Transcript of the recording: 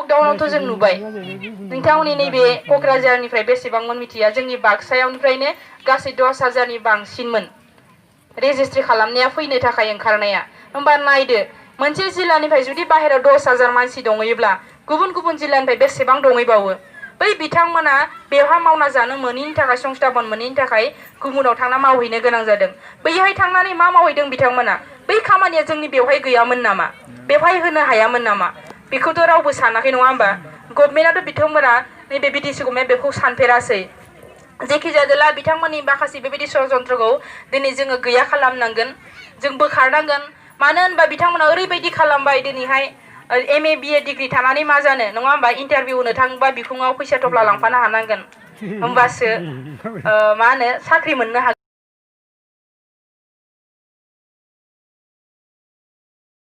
लकडाउनावथ' जों नुबाय नोंथांमोननि नैबे क'क्राझारनिफ्राय बेसेबांमोन मिथिया जोंनि बाक्सायावनिफ्रायनो गासै 10,000नि बांसिनमोन रेजिस्ट्रि खालामनाया फैनो थाखाय ओंखारनाया होमबा नायदो मोनसे जिल्लानिफ्राय जुदि बाहेराव 10,000 मानसि दङैब्ला गुबुन गुबुन जिल्लानिफ्राय बेसेबां दङैबावो बै बिथांमोना बेवहा मावना जानो मोनैनि थाखाय संस्थापन मोनैनि थाखाय गुबुनाव थांना मावहैनो गोनां जादों बैहाय थांनानै मा मावहैदों बिथांमोना बै खामानिया जोंनि बेवहाय गैयामोन नामा बेवहाय होनो हायामोन नामा बेखौथ' रावबो सानाखै नङा होमबा गभर्नमेन्टआथ' बिथांमोना नैबे बिटिसि गभर्नमेन्ट बेखौ सानफेरासै जेखि जादोला बिथांमोननि माखासे बेबायदि षड़यन्त्रखौ दिनै जोङो गैया खालामनांगोन जों बोखारनांगोन मानो होनबा बिथांमोना ओरैबायदि खालामबाय दिनैहाय MA BA डिग्री थानानै मा जानो नङा होमबा इन्टारभिउ होनो थाङोबा बिखुङाव फैसा थफ्ला लांफानो हानांगोन होमबासो मा होनो साख्रि मोननो हागोन